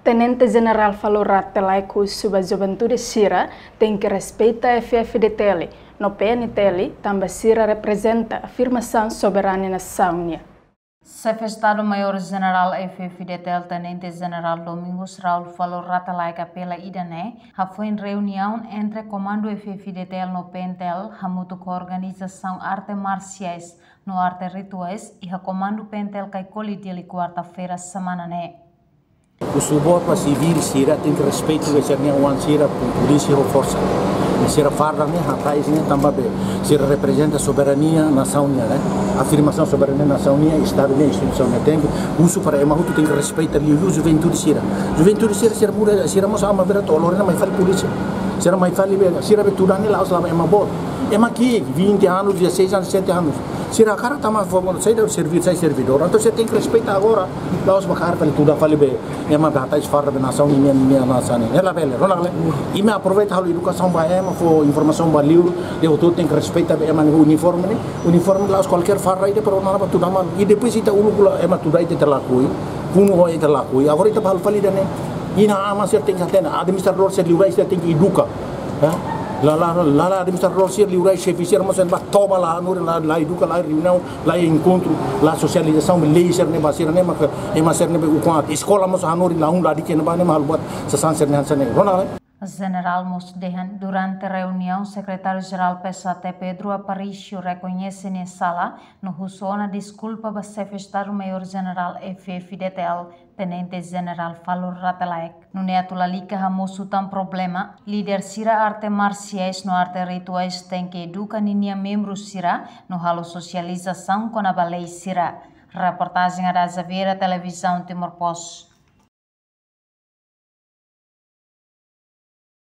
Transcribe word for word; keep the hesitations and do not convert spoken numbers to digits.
Tenente Jenerál Falur Rate Laek husu ba juventude sira tenke respeita F-FDTL no P N T L, tanba sira reprezenta afirmasaun soberania nasaun nian. Xefe Estadu Maiór Jenerál F-FDTL, Tenente Jenerál Domingos Raul Falur Rate Laek apela ida-ne'e hafoin reuniaun entre komandu F-FDTL no P N T L hamutuk ho organizasaun arte marsiais no arte rituais iha komandu P N T L Caicoli, Dili, kuarta-feira semana ne'e. Husu boot ba sivíl sira tenke respeitu ba sira-nia oan sira, polísia ho forsa. Sira farda ne'e hatais ne'e tanba be sira reprezenta soberania nasaun nian, ne'e. Afirmasaun soberania nasaun nian, Estadu nian, instituisaun nian. Tenke husu para ema hotu tenke respeita liuliu juventude sira. Juventude sira, sira muda, sira mós ama bera to'o lorena mai fali polísia. Sira mai fali be, sira be tuda ne'e la'ós la'o ema boot. Ema ki'ik, vinte anos, dezasseis anos, dezessete anos. Sira hakarak tama fó, sai da servi-, sai servidór. Entaun sira tenke respeita agora. La'ós ba hakarak fali tuda fali be ema be hatais farda be nasaun nian, nian nasaun nian. Ne'e labele, rona labele. Imi aproveita halo edukasaun ba ema, fó informasaun ba liur, de'it hotu tenke respeita be ema nia uniforme ne'e. Uniforme la'ós kualkér farda ida, pero ona ba tuda malu. I depois ita uluk hela ema tuda ita, ita lakohi. Funu ho ita lakohi. Agora ita ba halo fali ida-ne'e. Inan-aman sira tenke hatene. Administradór sira liurai sira tenke eduka. Ya? La, la, la, la administradór sira liurai, xefe sira mós ba toba la hanorin, la, la eduka, la reuniaun, la enkontru, la sosializasaun, lei sira-ne'e ba sira-ne'e, maka ema sira-ne'e be ukun aat. Eskola mós hanorin, la hun la di'ak iha ne'ebá ne'e, mak halo buat sasán sira-ne'e hanesan ne'e. Rona labele. Jenerál mós dehan durante reuniaun Sekretáriu Jerál P S H T Pedro Aparício rekoñese nia sala no husu ona deskulpa ba Xefe Estadu Maiór Jenerál F-FDTL, Tenente Jenerál Falur Rate Laek. Nune'e atu lalika hamosu tan problema, líder sira arte marsiais no arte rituais tenke eduka ninia membru sira no halo sosializasaun kona-ba lei sira. Reportajen Ada Xaviera, Televizaun Timor Post.